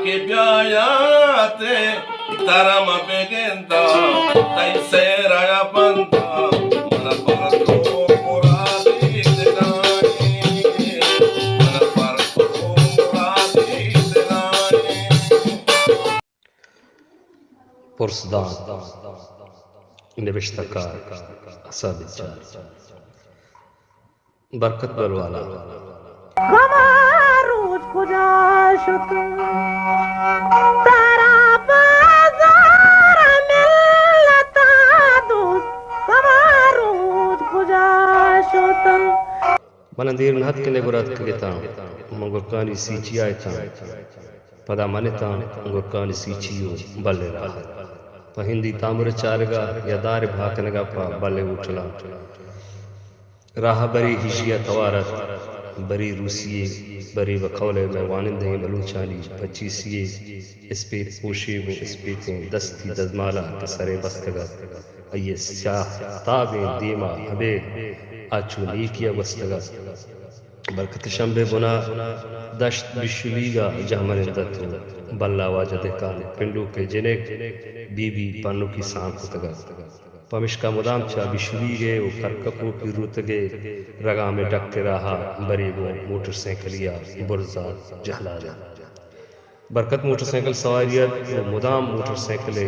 کہ بیایات ترم بگنداں، تئی سیرا بنداں، من پر تو مرادی دلانی، من پر تو مرادی دلانی۔ پرس دانت، نبشتہ کار اسد بچار۔ برکت بلوالا۔ ہما روچ کجا شت؟ ترا بازار ملتا دوست، ہما روچ کجا شت؟ من دیر نہ ات کہ نگور اتکگ اتاں، من گرکانی سیچی ءَ اتاں۔ پدا من اتاں گرکانی سیچی ءُ بلے راہ ءَ۔ پہ ہندی تامر ءِ چارگ ءَ یا دار ءِ بھا کنگ ءَ پہ بلے ہوٹلاں۔ راہ ءَ برے ہژی ءَ توار ات، برے روسی یے، برے بہ قول ءَ مئے وانندہیں بلوچانی پچیسی یے، اسپیت پوشے گوں اسپیتیں دستی دزمال ءَ کہ سر ءَ بستگ ات، آئی ءِ سیاہ تابیں دیم ءَ ابید آ چو نیکی ءَ گوستگ ات۔ برکت شمبے بنا دشت بشلیگ ءَ جہمنند ات ءُ بلا واجہ دہکان پنڈوک ءِ جنک بی بی پنوکی سانگ کتگ ات۔ پمشکا مدام چہ بشلیگ ءَ ءُ کرککو پیروتگ ءِ رگام ءِ ڈک ءِ راہ ءَ برے گوں موٹر سائیکلے ءَ برز ءَ جہلاد ات۔ برکت موٹر سائیکل سواری ات ءُ مدام موٹر سائیکل ءِ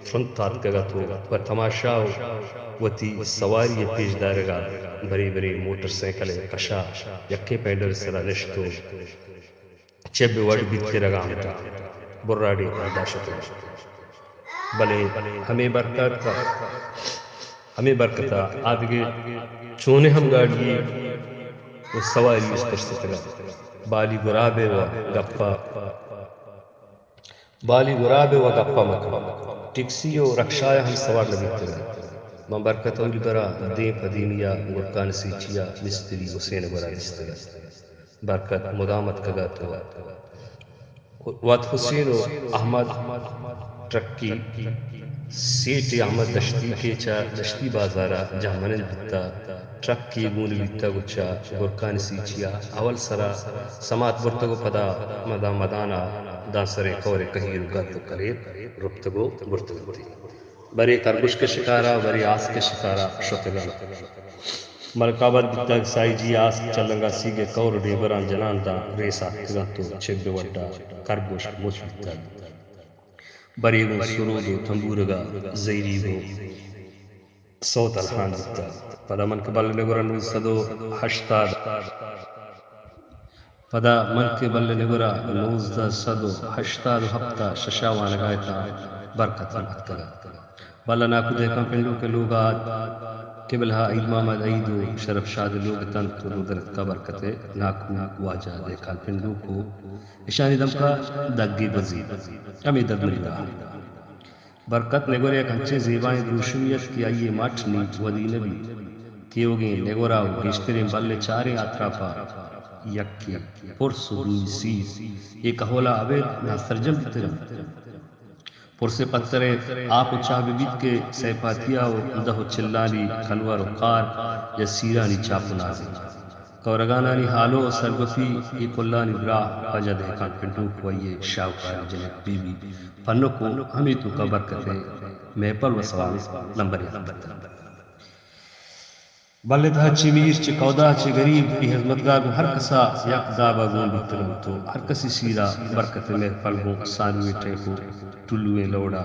ترند تاتکگ ات ءُ پہ تماشا ءُ وتی سواری ءِ پیش دارگ ءَ برے برے موٹر سائیکل ءِ کش ءَ یکیں پینڈل ءِ سرا نشت ءُ چب ءِ وڑ بیت کہ رگام ءِ ٹک براڈے پادا شتگ۔ بلے ہمے برکت، ہمے برکت ءَ آدگہ چونیں ہم گاڑی ءُ سواری اش ترستگ ات۔ بالی گراب ءِ و گپ ءَ بالی گراب ءِ و گپ ءَ مکن۔ ٹیکسی ءُ رکشہ ءَ ہم سوار نہ بیتگ ات۔ من برکت اولی برا دیم پہ دیمی ءَ گرکان سیچی ءَ مستری حسین ءِ گورا دیستگ ات۔ برکت مدام اتکگ ات ءُ وت حسین ءُ احمد ٹرکی سیٹھ احمد دشتی کہ چہ دشتی بازار ءَ جہمنند بیتگ، ٹرکے گون بیتگ ءُ چہ گرکان سیچی ءَ اول سرا سمات برتگ ءُ پدا مدان مدان ءَ داں سریں کور ءِ کہیر ءُ گد ءُ کلیر رپتگ ءُ برتگ انت۔ برے کرگوشک ءِ شکار ءَ، برے آسک ءِ شکار ءَ شتگ انت۔ ملک آباد بیتگ، سائی جی آسک چلنگا سیگ ءِ کور ءُ ڈیبراں جنان داں ریس آتکگ انت ءُ چب ءِ وڈا کرگوشک مچ بیتگ۔ برے گوں سرود ءُ تمبورگ ءَ زہیری گوں سوت الہان بیتگ۔ پدا من کہ بلے نگور ءَ نوزدہ سد ءُ ہشتاد، پدا من کہ بلے نگور ءَ نوزدہ سد ءُ ہشتاد ءُ ہپت ءَ شش ءَ وانگ ءَ اتاں، برکت ہم اتکگ ات۔ بلہ ناکو دہکان پنڈوک ءِ لوگ ءَ ات۔ قبلہ عید محمد عید ءُ شرف شاد ءِ لوگ ات انت ءُ نودرتک ءَ برکت ءِ ناکو واجہ دہکان پنڈوک ءُ اشانی دمک ءَ دگے گوزی۔ ہمے دگ منی راہ۔ برکت نگور ءِ یک انچیں زیبائیں دروشمے ات کہ آئی ءِ مٹ نی ودی نہ بیت۔ تیوگیں نگور ءَ ءُ گیشتریں بل ءِ چاریں آتراپ ءَ یکے پرس ءُ دومی سیر۔ اے کہول ءَ ابید ناسرجم بیتگ انت۔ پرس ءِ پتر ءِ آپ ءُ چاہ بہ بیت کہ سئے پاتیا ءُ دہ ءُ چلانی کنور ءُ کار یا سیرانی چاپ ءُ نازینک۔ کورگانانی ہالو ءُ سرگپی، اے کلانی براہ واجہ دہکان پنڈوک ءُ آئی ءِ شاہوکاریں جنک بی بی پنک ءُ ہمے توکا برکت ءِ مہپل ءُ سوال لمبر یک بیتگ۔ بل ءِ تہا چہ میر، چہ کئودا، چہ گریب، اے ہزمتگار گوں ہر کسا یک دابا گون بیتگ انت ءُ ہر کسی سیرا برکت ءِ مہپل گوں سانویں ٹیپ ءُ ٹلویں لوڑا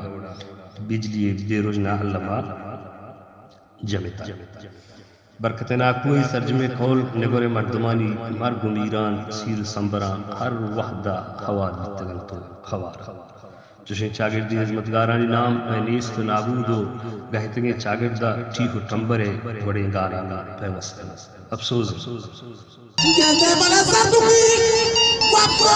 بجلی ءِ بے رژنا الما جمتگ۔ برکت ءِ ناکو ءِ سرجمیں کہول نگور ءِ مردمانی مرگ ءُ میران، سیر ءُ سمبراں ہر وہدا ہوار بیتگ انت ءُ ہوار انت۔ چشیں چاگردی ہزمتگارانی نام مئے نیست ءُ نابود ءُ گہتگیں چاگرد ءَ ٹیہہ ءُ ٹمبر ءِ وڑیں گالانی پیوست انت۔ اپسوز انت۔ گندے بلے سردکی وپا۔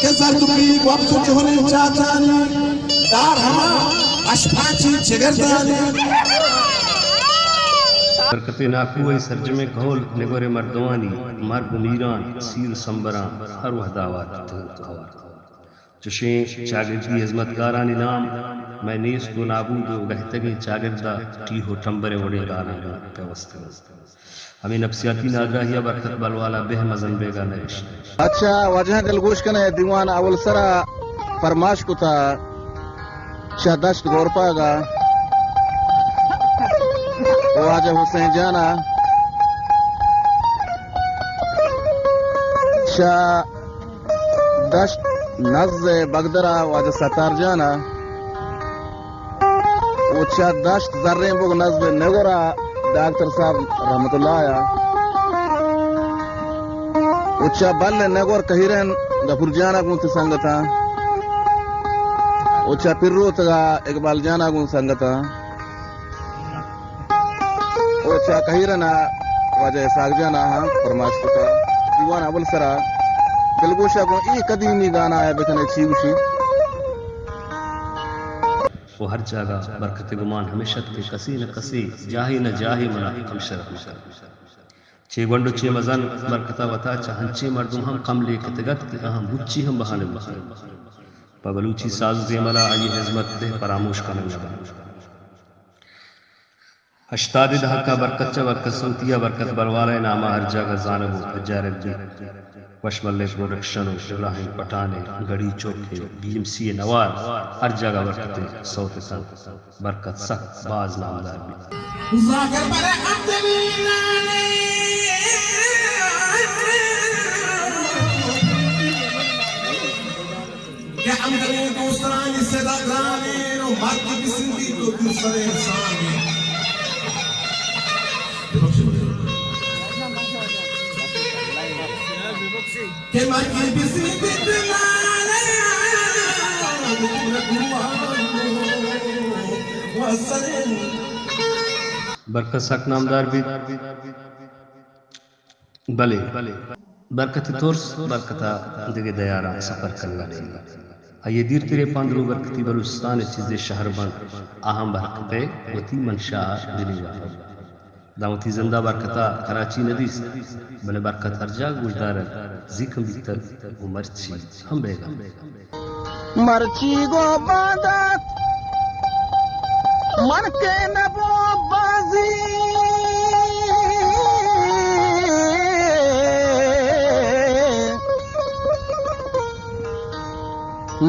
کہ سردکی وپس چہریں چاچانی دار ہما اشپاچی جگردانی۔ برکت ءِ ناکو ءِ سرجمیں کہول نگور ءِ مردمانی مرگ ءُ میران، سیر ءُ سمبراں ہر وہدا ہوار بیتگ انت ءُ ہوار انت۔ چشیں چاگردی ہزمتکارانی نام مئے نیست و نابود و گہتگیں چاگرد ء ٹیہہ و ٹمبریں وڑیں گالاں گوں پیوست انت۔ ہمے نفسیاتی نادراہی ء برکت بلوال ء بہ مزن بیگ ء نہ گشت۔ اچھا، واجہاں دلگوش کن ئے، دیوان اول سرا پرماش کتا چہ دشت گورپاگ ء واجہ حسین جان ء چہ دشت نزد بگدرا واجہ ستار جانا، و چہ دشت زرین بگ نزد نگورا ڈاکٹر صاحب رحمت اللہ آیا، و چہ بل نگور کہیرن غفور جانا گوں تی سنگتاں، و چہ پروتگا اقبال جانا گوں سنگتاں۔ و چہ کہیرنا واجہ اسحاق جان آہاں فرمائش کتا۔ دیوان اول سرا دلگوشا گوں اے قدیمی گانا ء بکنے چی گوشی۔ و ہر جاگہ برکت گمان ہمیش ات کہ کسے نہ کسے جاہے نہ جاہے منا ہم شرف مکن۔ چے گونڈ و چے مزن برکتا وتا چہ ہنچیں مردم ہم کم لیکتگ ات کہ آہاں بچی ہم بہا نہ بوتگ۔ پہ بلوچی ساز و زیملا آئی ہزمت دہ پراموش کنگ نہ بنت۔ ہشتاد ء دہک ء برکت چہ برکت سوتی ء برکت بلوال ء نام ء ہر جاگہ زانگ و پجارگ بیت۔ وش ملک پروڈکشن و ابراہیم پٹھان ء گڑی چوک ء بی ایم سی ء نوار ہر جاگہ برکت ء سوت اتنت۔ برکت سک باز نامدار بیت۔ کہ ہمدلیں دوستانی صدا گرانیں و مرگ بسندی تو دل سر انسان کہ مرگ بسندی دل و سر۔ برکت سک نامدار بیت۔ بلے برکت ء ترس برکت ء دگہ دیاراں سفر کنگ ء نیل ات۔ آئی ء دیر تر ء پاندرو برکتی بلوچستان ء چیزے شہر بنت، آ ہم برکت ء وتی منشا ء دلیل ء۔ داں وتی زند ء برکت ء کراچی نہ دیست، بلے برکت ہر جاگہ گوشدارگ زیکم بیتگ و مرچی ہم بیگ ء انت۔ مرچی گوں باندات من کہ نبو بازی،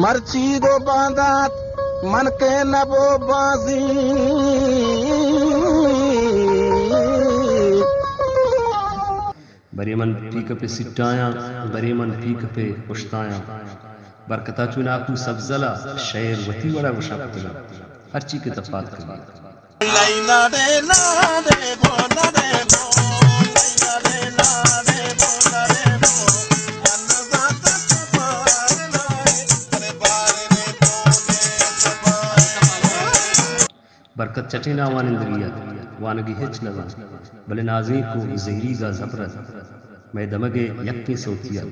مرچی گوں باندات من کہ نبو بازی۔ برے من پیک پہ سٹایاں، برے من پیک پہ پشتایاں۔ برکتا چو ناکو سبزل ء شئیر وتی وڑا گوشاں کتگ انت، ہرچی کہ تپاک کنی۔ برکت چٹیں ناوانندگے ات، وانگی ہچ نہ زانت، بلے نازینک و زہیریگا زبر ات۔ مئے دمگ ء یکیں سوتی ات۔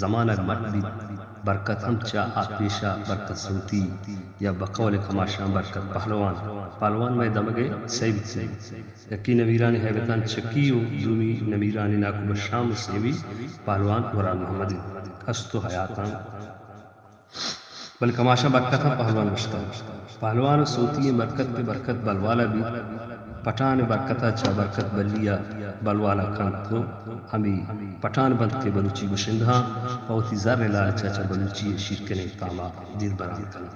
زمانگ مٹ بیت، برکت ہم چہ آ پیشا برکت سوتی یا بقول کماشاں برکت پہلوان۔ پہلوان مئے دمگ ء سئے بیتگ۔ یکے نمیرانیں ہیبتان چکی و دومی نمیرانیں ناکو بشام و سیمی پہلوان مراد محمد انت۔ ہست و حیاتاں۔ بلے کماشاں برکت ہم پہلوان گوشتگ۔ پہلوان و سوتی ایں برکت کہ برکت بلوالا بیت، پٹھان برکتا چہ برکت بلی ء بلوالا کنت و ہمے پٹھان بنت کہ بلوچی گشندہاں پہ وتی زر ء لالچا چہ بلوچی ء شیرکنیں تاما دیر بران کنت۔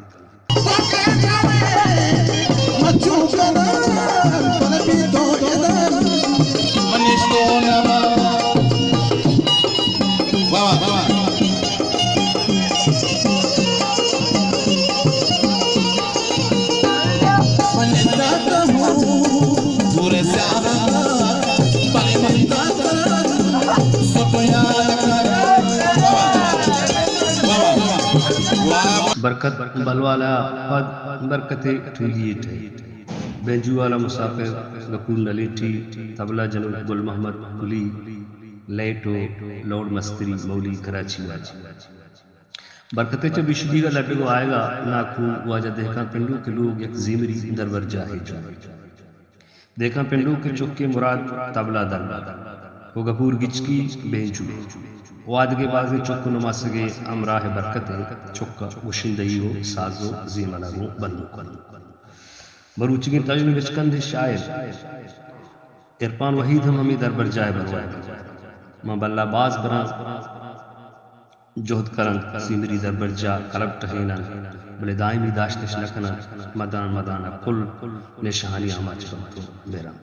واہ واہ، واہ واہ۔ برکت بلوالا پد برکت ٹولی ٹھئی، بینجو والا مسافر، گپور نلیٹی، طبلہ جنوک گل محمد کلی، لائٹ و لاؤڈ مستری مولی کراچی والا۔ برکت ء چہ بشدیگ ء لڈگ ء آیگ ء ناکو واجہ دہکان پنڈو کہ لوگ یک زیمری دربرجاہے جوڑ۔ دہکان پنڈو کہ چکے مراد طبلہ دربر۔ و گپور گچکی بینجو و آدگہ بازیں چک و نماسگے ہمراہ برکت ءِ چک ءَ گشندہی و ساز و زیمل ءَ گوں بندوک انت۔ مروچیگیں تژن بچکندیں شاعر عرفان وحید ہم ہمے دربرجاہ ءِ برواہد انت۔ من بلہ باز براں جہد کناں، سیمری دربرجاہ کلب ٹہیناں، بلے دائمی داشتش نہ کناں، مدان مدان ءَ کل نشہانی آماچ کنت و براں۔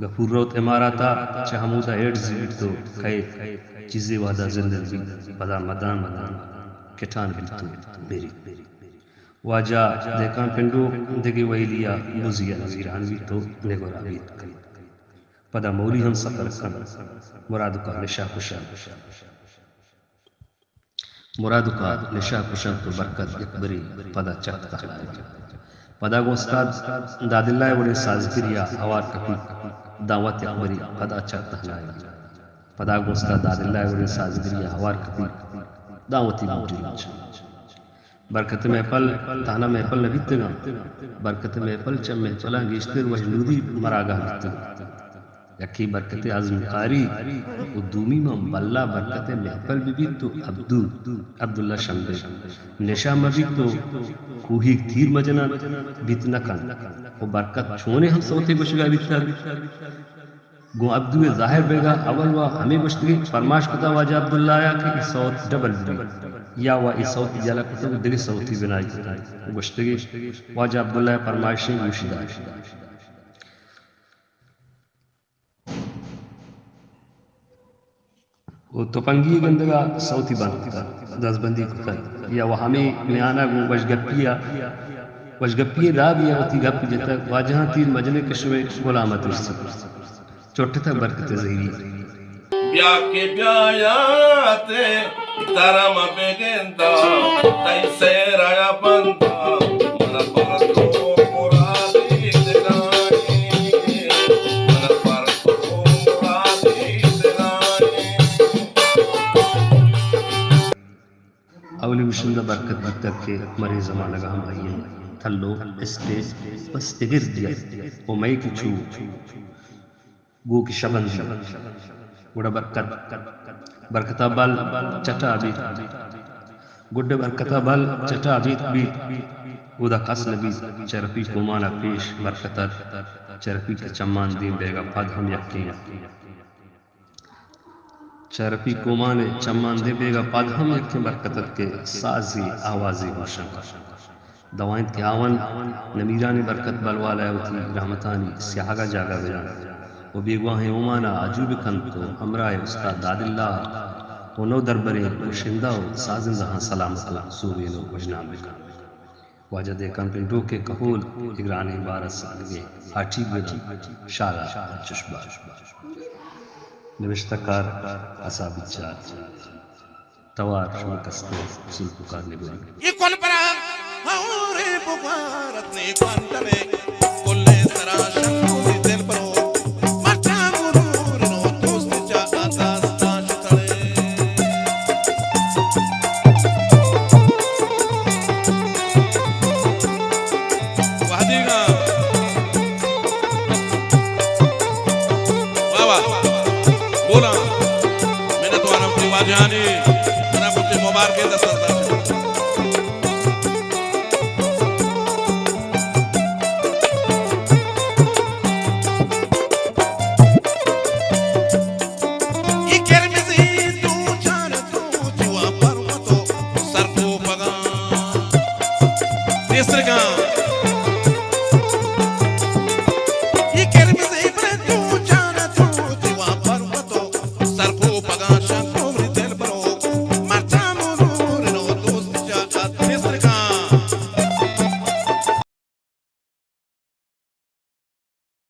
گپور روت امارات ءَ، چہ ہمودا ایڈز بیت و کئیت، چیزے وہدا زندگ بیت، پدا مدان مدان کٹان بیت و مریت۔ واجہ دہکان پنڈوک دگہ ویلی ءَ بزی ءَ نمیران بیت و نگورا بیت کنت۔ پدا مولی ہم سفر کنت۔ مرادک ءَ نشہ کشگ۔ مرادک ءَ نشہ کشنت و برکت یکبرے پدا چک تہنا انت۔ پدا گوں استاد داداللہ ءِ وڑیں سازگری ءَ ہوار کپیت، داں وت یکبرے پدا چک تہنا انت۔ پدا گوں استاد داداللہ ءِ وڑیں سازگری ءَ ہوار کپیت، داں وتی بوٹی روچ انت۔ برکت ءِ محفل تہنا محفل نہ بیتگاں، برکت ءِ محفل چہ محفلاں گیشتر وشنودی مراگاہ بیتگ۔ یکے برکت ءِ ازمکاری و دومی من بلہ برکت ءِ محفل بہ بیت و عبدو، عبداللہ شمبے نشہ مہ بیت و کوہیگ تیر مہ جننت، بیت نہ کنت و برکت چونیں ہم سوتے گوشگا بیتگ۔ گوں عبدو ءِ ظاہر بیگا اول وا ہمے گوشتگی، فرمائش کتا واجہ عبداللہ ءَ کہ اے سوت ڈبل بہ بیت یا وا اے سوت یلہ کتگ و دگہ سوتے بنائی کتگ۔ گوشتگی واجہ عبداللہ ءِ فرمائشیں گوشدار۔ و تپنگی گندگا سوتی بند کتگ، دزبندی کتگ یا و ہمے میانا گوں وشگپی ءَ، وشگپی ءِ دابی ءَ وتی گپ جتگ، واجہاں تیر مجنے کہ شمے غلام ءَ ترسی۔ چٹتگ برکت ءِ زہیری۔ بیا کہ بیایات درم بگنداں، تئی سیرا بنداں، من پر تو مرادی دلانی، من پر تو مرادی دلانی۔ اولی گشندہ برکت بیتگ کہ مرے زمانگ ءَ ہم آئی ءَ تلو اسٹیج بس دگر دیت و مئے کہ چو گوں کہ شبندی۔ گڑا برکت، برکت ءَ بل چٹا بیت۔ گڈ برکت ءَ بل چٹا بیت بیت۔ اودا کس نہ بیت۔ چہ رفیق گومان ءَ پیش برکت ات۔ چہ رفیق ءِ چمان دیم بیگ ءَ پد ہم یکیں، چہ رفیق گومان ءِ چمان دیم بیگ ءَ پد ہم یکیں برکت ات کہ سازے آوازے گوشاں۔ دوا انت کہ ہاوند نمیرانیں برکت بلوال ءَ وتی رحمتانی سیاہگ ءَ جاگہ بدنت و بیگواہیں اومان ءَ آجو بکنت و ہمراہ استاد داداللہ و نودربریں گشندہ و سازندہاں سلامت و سوبین و وژنام بکنت۔ واجہ دہکان پنڈوک ءِ کہول اے گرانیں بار ءَ سانگے ہاٹیگ بدنت، شال ءَ انچش بار۔ نبشتہ کار حسابی چار۔ توار شمئے کستر سلپ و کار نگوری۔ اے کل پرا ہورے بگوارت نے کندرے، کلے سرا شمولی دل پرو، مرچاں غرور نو دوست چا داستان شتڑے۔ وہدیگا واہ واہ۔ بولاں۔ منت وارم تئی واجہانی۔ منا گوشتے مبارکیں دست ءَ داشت۔ اے کرمزی دوچان دوچ وا پروتو سرکوپگاں۔ دیسترگاں